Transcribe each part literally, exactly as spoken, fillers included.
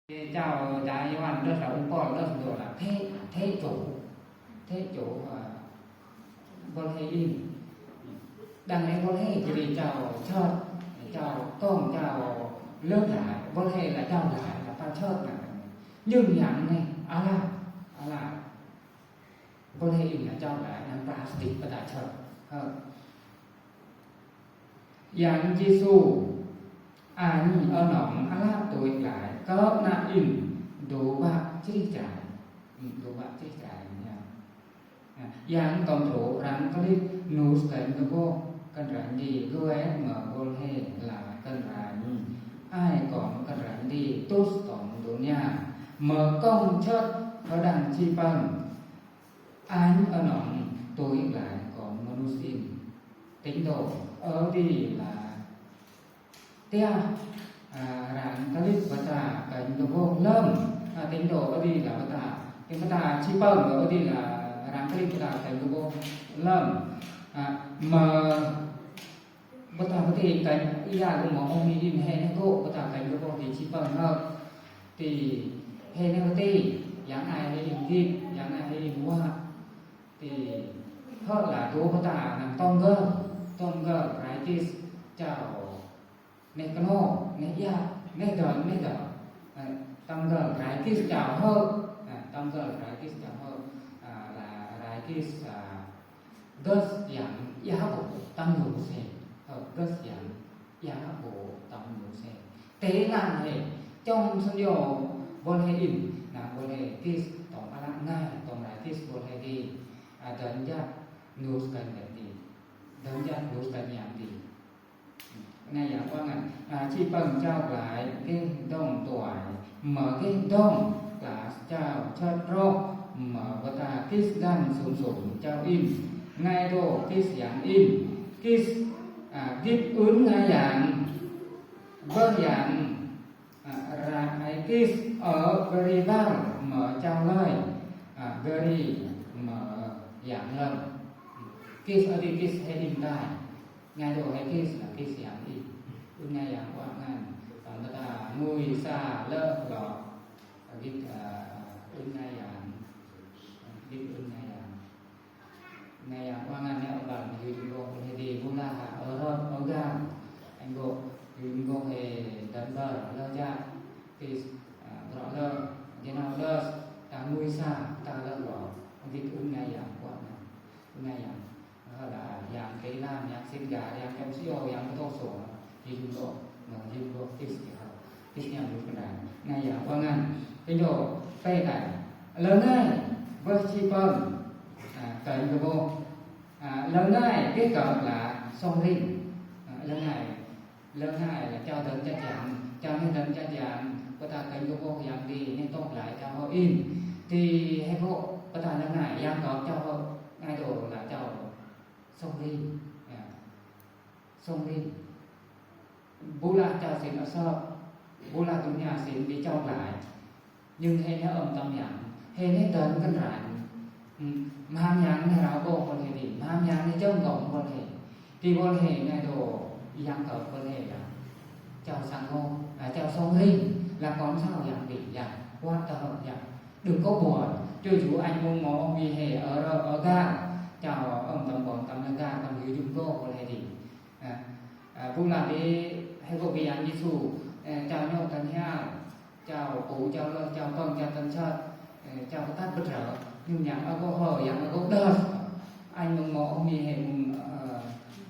Čao čar Yuan đah đa ung pôl đah đa là thế, thế chủ, thế chủ, à, Bol He in. Đang lĕ Bol He jiri čao čơt, čao kông, čao lơ̆m đai, Bol He là čao đai, là pơčơt anai. Nhưng yang anai, ala, ala. Bol He in là čao đai, năng plastic pơčơt. Hơ. Yang Yêsu, añ anŏ ală tui glaĭ, kơ ană in dŏ ƀă črih čai. Dŏ ƀă črih čai ñu. Yang tŏm truh arăng klĭ nus kơnh kơƀôh kơndrañ đĭ, gơ̆ mă Bol He lăi kơndrañ, ai kông kơndrañ đĭ tus tŏm dunia, mă kông čơt hơđang čih pơ̆ng. Añ anŏ tui glaĭ kơ mơnuih in. Tơña dŏ, ơ đĭ la tiah, à, arăng klĭ pơtă kơnh kơƀôh lơ̆m. À, tơña dŏ, ơ đĭ la pơtă. Kơnh pơtă čih pơ̆ng, ơ đĭ la arăng klĭ pơtă kơnh kơƀôh lơ̆m. À, mă pơtă pơtih kơnh ia gơ̆ mơ̆ ôh mi in, hĕ neh gơ̆ pơtă kơnh kơƀôh đĭ čih pơ̆ng hơ̆. Ti hĕ neh pơtih, yang ai hĕ in git, yang ai hĕ in wă. Ti hơ̆ la dŏ pơtă năng tŏm gơ̆, tŏm gơ̆ rai kis čao neh kơnô, neh ia, neh dơ̆ng, neh dơ̆ng. Ơ, tŏm gơ̆ rai kis čao hơ̆, ơ, tŏm gơ̆ rai kis čao hơ̆, ơ, la rai kis, ơ, gơ̆ yang ia ƀu tŏm lu se. Ơ, gơ̆ yang ia ƀu tŏm lu se. Tê lăng hĕ, čŏng sơnio Bol He in, năng Bol He kis tŏm ală ngai, tŏm rai kis Bol He đĭ, à, dơ̆ng jăk nus kơnh đĭ. Dơ̆ng jăk nus kơnh yang đĭ. Anai yang wă ngăn, à, čih pơ̆ng čao glaĭ gih dŏng tuai, mă gih dŏng klas čao čơt rŏh, mă pơtă kis găn sum sum čao in. Ngai dŏ kis yang in, kis, à, git ưn ngai yang, bơ yang, à, rai kis ơ gơri ƀar mă čao lơi, à, gơri mă yang lơ̆m. Kis ơ đĭ kis hĕ in đai. Ngai dŏ hĕ kis la kis yang in. Ưn ngai yang wă ngăn. Tŏm pơtă ngui sa lơ lŏ. Git, ơ, ưn ngai yang. Git ưn ngai yang. Ngai yang wă ngăn neh ƀă mơ̆ yu jum gŏ Bol He đĭ ƀu lah hă, ơ rơ̆, ơ găl. Añ gŏ, yu jum gŏ hĕ dơ̆ng ƀă lơ jăk. Kis, ơ, rŏ lơ, jơnao lơ, ta ngui sa, ta lơ lŏ. Git ưn ngai yang wă ngăn. Ưn ngai yang. Hơđa yang kơ lam, yang sĭt gah, yang čăm sio, yang pơtô sô, yu jum gŏ, mơ̆ yu jum gŏ kis kơ hơ̆, kis ñu mŭt kơnang. Ngai yang wă ngăn, kơ ñu pơtă, lơ ngai, wơ̆t čih pơ̆ng, à, kơnh kơƀôh, à, lơ ngai, gih kơ la song rin, à, lơ ngai, lơ ngai la čao dơ̆ng jăk yang, čao neh dơ̆ng jăk yang, pơtă kơnh kơƀôh yang đĭ, neh tŏm glaĭ čao hơ̆ in, ti hĕ gŏ, pơtă lơ ngai, yang kơ čao hơ̆, ngai dŏ la čao song rin, à. Song rin. Ƀu lah čao sĭn asăp, ƀu lah dunia sĭn đĭ čao glaĭ. Nhưng hĕ neh ơm tŏm yang, hĕ neh dơ̆ng kơndrañ. Hm, mham yang neh rao gŏ Bol He đĭ, mham yang neh čŏng gŏ Bol He. Ti Bol He neh dŏ yang kơ Bol He lah. Čao sang gŏ, à, čao song rin, là con sao yang đĭ yang, wă tơ yang. Đừng có buồn, cho dù anh mong mỏi vì hè ở, ở gạo, chào ông tấm bón tấm lưng gạo, tấm hiếu dùng gỗ của lễ đi. À, à, ƀu lah đĭ, hĕ gŏ ƀing yang Yêsu, à, čao ñu tơnhial, čao pŭ, čao lơ, čao pơ̆ng, čao tơnčăt, à, čao pơtăt pơtrơ, ñu yang ơ gŏ hơ, yang ơ gŏ đơ̆t. Anh mong mỏi vì hè mong, à,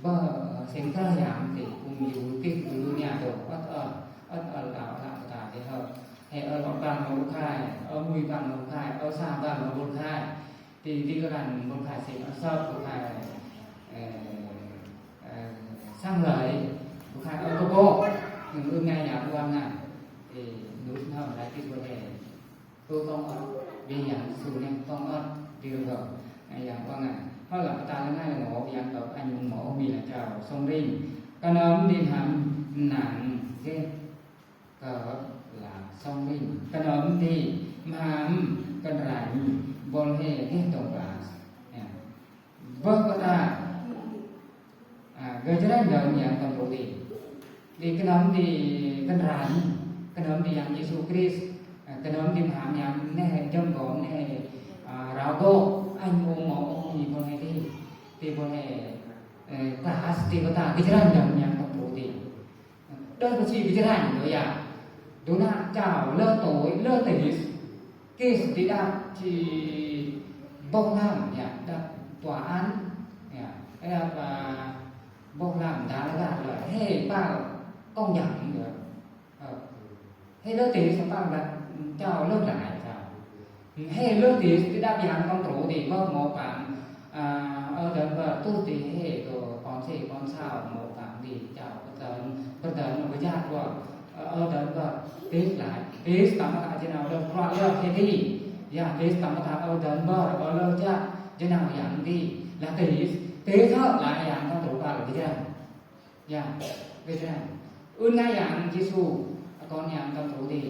bơ, à, sĭn kơ yang thì mong yua kih, yua dunia dŏ, ơ̆t ơ̆, ơ̆t ơ̆, đao, đao, đao, đao, đao, He ơ lŏn ƀăng mơ̆ ƀu khai, ơ mui ƀăng mơ̆ ƀu khai, ơ sa ƀăng mơ̆ ƀu khai. Ti, ti kơ răng ƀu khai sĭn asăp, ƀu khai, ơ, ơ, sang lơi, ƀu khai ơ kơƀô̆. Ñu ưn ngai yang wă ngăn. Ti, ñu sĭn hơ̆ lăi kih ƀu he. Tơ tŏng ơ̆t, ƀing yang Yêsu neh tŏng ơ̆t, ti rơgơ̆, ngai yang wă ngăn. Hơ̆ lah pơtă lơ ngai lơ ngŏ, yang tŏ anh mong mỏi ôh mi lah čao song rin. Kơnơ̆m đĭ mham năng gêh kơ la song rin. Kơnơ̆m đĭ mham kơndrañ Bol He gêh tŏng klas. Ya. Bơ pơtă, à, gơ̆ jơlan dơ̆ng yang tŏng ƀu đĭ. Đĭ kơnơ̆m đĭ kơndrañ, kơnơ̆m đĭ yang Yêsu Krist. Kơnơ̆ng tim hăng yang neh jơm gom neh, a, rao gŏ, añ mơ̆ng mơ̆ng ôh ni ƀôn hê đi. Ti ƀôn hê, ơ, kơhas ti kơta kơjrăn jơm yang tơpŭ ti. Đơ̆ pơsi kơjrăn dŏ ya. Dŏ nă čao lơ tui, lơ tis. Kis ti đăp ti boh lam ya, đăp tòa án ya. Đăp, a, boh lam đa lơ gah lơ. Hê pal kông yang ya. Ơ. Hê lơ tis pal đăp čao lơ glai čao. Hê lơ tis ti đăp yang tơ̆ng trŭ ti mơ̆ mơ̆ păng, a, ơ dơ̆n bơr tŭ ti hê tŭ kon si kon sao mơ̆ păng ti čao pơdơ̆n, pơdơ̆n mơ̆ pơjăt wơ̆, ơ, ơ dơ̆n bơr tis glai, tis tăm mơta jơnao lơ kruă lơ hê ti. Ya, tis tăm mơta ơ dơ̆n bơr, ơ lơ jăt jơnao yang ti. Lah tis, tis hơ lah yang tơ̆ng trŭ pal pơjăt. Ya, ƀiă dah. Ưn ngai yang Yêsu, kon yang tơ̆ng trŭ ti.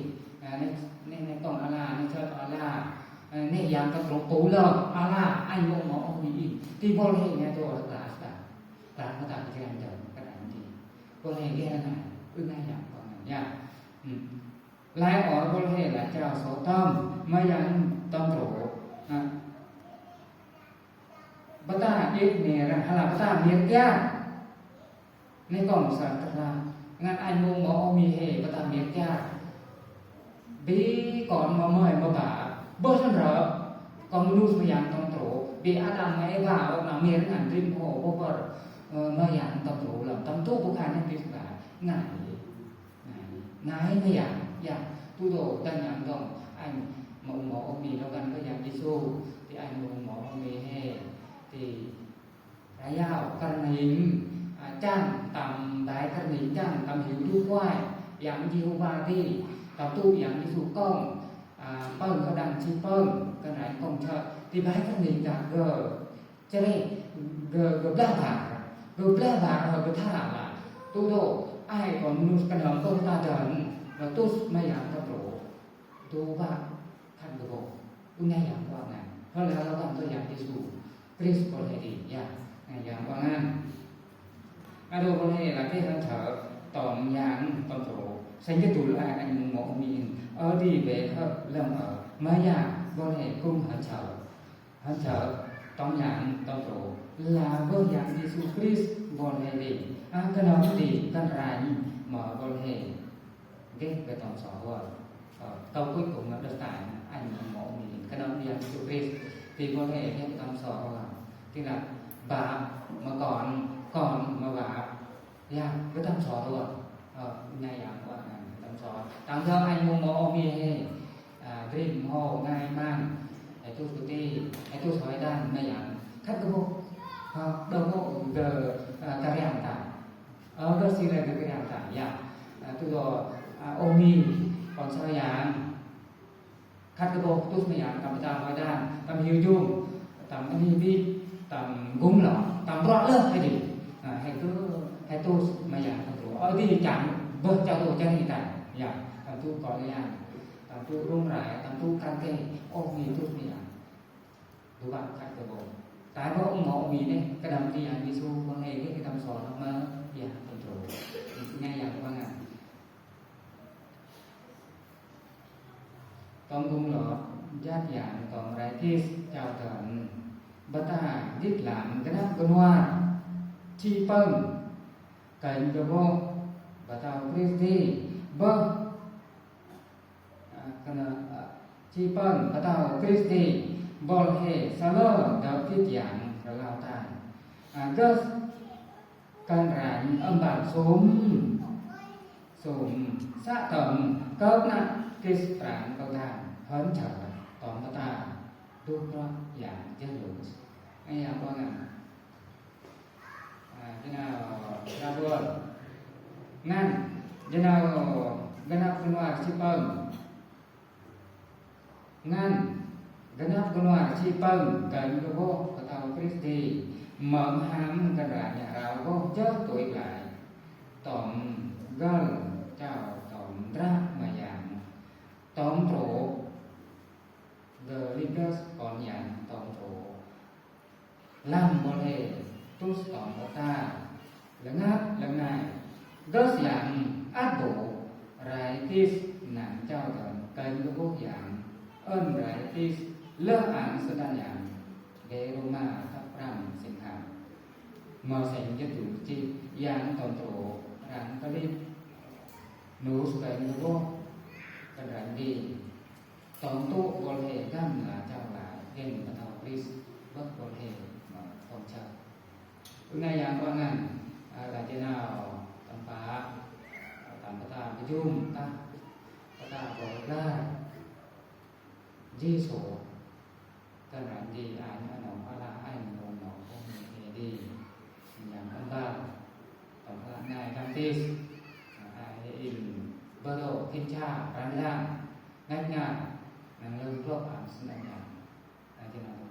A, neh, neh, neh tong ala, neh čơt ala. A, neh yang tơ̆ng trŭ tui lơ ala, añ mơ̆ng mơ̆ng ôh ni in. Ti ƀôn hê neh tui ala ta. Ta, ta, ta, kơjrăn jơm, kơnang ti. Ƀôn hê geh nai, ưn ngai yang kon nai. Ya. Hmm. Lai ôr ƀôn hê lah čao sô tơm, mơ̆ yang tơ̆ng trŭ. Ha. Bơta djik nê ră hala bơta miêt kiar. Nê kông sa tơhla. Ngăn añ mơ̆ng mơ̆ng ôh mi hê bơta miêt kiar. Bi kon mơ̆ mơi mơ̆ ba. Bơ săn rơ. Kông nus mơ̆ yang tơ̆ng trŭ. Bi Adam mơ̆ Êwa ôh nao miêt ngăn rim hô bơ bơ. Ơ, mơ̆ yang tơ̆ng trŭ lăm. Tơ̆ng tŭ bơ khan nê bi sa ba. Ngăn. Nai, nai mơ̆ yang, ya, tŭ dŏ, tơ̆ng yang dŏng, añ mơ̆ng mơ̆ng ôh mi dŏ găn kơ yang Yêsu, ti añ mơ̆ng mơ̆ng ôh mi hê, ti ră yao, kơnơ̆ng, a, čang, tăm bai kơnơ̆ng čang, tăm hiu du kuai, yang Yêhôwa ti, tăm tŭ yang Yêsu kông, a, pơ̆ng kơ đang či pơ̆ng, kơnơ̆ng kông čơ̆, ti bai kơnơ̆ng čang gơ, Čơrê, gơ, gơ blah bar, gơ blah bar, gơ tha la. Tŭ dŏ, ai kơ mơnuih kơnơ̆ng kơ ta dơ̆n, gơ tus mơyang ta trô. Tŭ ba, khăn gơ bô. Ư nai yang kuang nai. Hơ̆ la la bang tơ yang Yêsu. Krist kơ hê đi, ya. Nai yang kuang nai. Adô kơ hê la kơ hăng thơ, tŏm yang tŏm trô. Sanh kơ tŭ la ai añ mơ̆ng mơ̆ ôh min. Ơ đi bê hơ̆ lơ̆m ơ. Mơyang kơ hê kŭm hăng thơ. Hăng thơ, tŏm yang tŏm trô, la bơ yang Yêsu Krist ƀôn hê đi. A, kơnơ̆ng đi, kơnơ̆ng ră anai, mơ̆ ƀôn hê. Geh kơ tŏm sô hua. Ơ, câu cuối cùng là đớt tai, añ mơ̆ng mơ̆ ôh min. Kơnơ̆ng đi yang Yêsu Krist, ti ƀôn hê, geh kơ tŏm sô hua. Ti la, ba, mơ̆ kon, kon, mơ̆ ba. Ya, kơ tŏm sô hua. Ơ, nai yang kuang nai, kơ tŏm sô. Tơ̆ng thơ añ mơ̆ng mơ̆ ôh mi hê. A, rim hô ngai mang. Hê tus kơ ti, hê tus hơi đan, nai yang. Khăt kơ bô. Ơ, đơ bô, gơ, a, kơ riang ta. Ơ, gơ si lĕ gơ kơ riang ta. Ya. A, tŭ dŏ, a, ôh mi, kon sô yang. Khăt kơ bô tus mơyang, tăm ta hơi đan, tăm hiu jum, tăm ani bit, tăm gum lŏ, tăm bruă lơ, hê đi. A, hê kơ, hê tus mơyang tăm tru. Ơ đi čang, bơ čao tŭ čang ni ta. Ya, tăm tŭ kơ yang, tăm tŭ rung rai, tăm tŭ kăn kê, ôh mi tus mơyang. Dua khăt kơ bô. Tai bơ ung mơ̆ ôh mi nê, kơnơ̆ng ti yang Yêsu, ƀôn hê kơ tăm sô nơ̆ng mơ̆, ya, tăm tru. Nai yang kuang nai. Tŏng gum lŏ, jat yang tŏng rai kis, čao tơ̆n. Bơta, dit lam, gơnap gơnuar. Či pơ̆ng. Kơnh gơbôh. Bơtao Krist đi. Bơh. A, kơnơ̆ng, a, či pơ̆ng. Bơtao Krist đi. Ƀôn hê, sa lơ, dŏ dit yang, rơlao tai. A, gơh. Kăn ranh ơm bang sum. Sum. Să tơm. Kơp nă. Kis pran kơp tang. Hơn čar. Tŏm kơta. Duh prăk yang jơh lus. Ơ yang kuang nai. A, jơnao. Jơnao ƀuôn. Ngăn. Jơnao. Gơnap gơnuar či pơ̆ng. Ngăn, gơnap gơnuar či pơ̆ng, kơnh gơbôh, bơtao Krist đi, mơ̆ng hăng kơnră ñă rao gơbôh jơh tui glai. Tŏm gơl, čao tŏm drah mơyang. Tŏm trô, gơlih gơs kon yang tŏm trô. Lăm ƀôn hê, tus tŏng kơ ta, lơngăt lơngai, gơs yang ăt bô, rai kis nang čao tơ̆n, kơnh gơbôh Pơ̆n rai tih lơh ang sơdăn yang, Rôma kăp pran sing hăng. Mơ̆ sing jơtu čih yang tơ̆n tru rang kơlip. Nus pen lơgoh kơnrăn đi. Tơ̆n tŭ bol hê gam la čao la geng pơtao Krist bơ̆k bol hê mơ̆ tơ̆n čao. Ư nai yang ƀuh anăn, a, ta jơnao tơ̆n pă, tơ̆n pơtao bơjum tah, pơtao bol glar. Yêsu, kơnrăn đi añ anŏ ala añ rong nŏ kông hê đi. Yang kơmbal, tơ̆n pơtao nai gam tih. Ai hê in bơdô thĭn čha pran yang, ngăt ngă, năng lơ̆ng glŏk ang sơnăn yang. Ai jơnao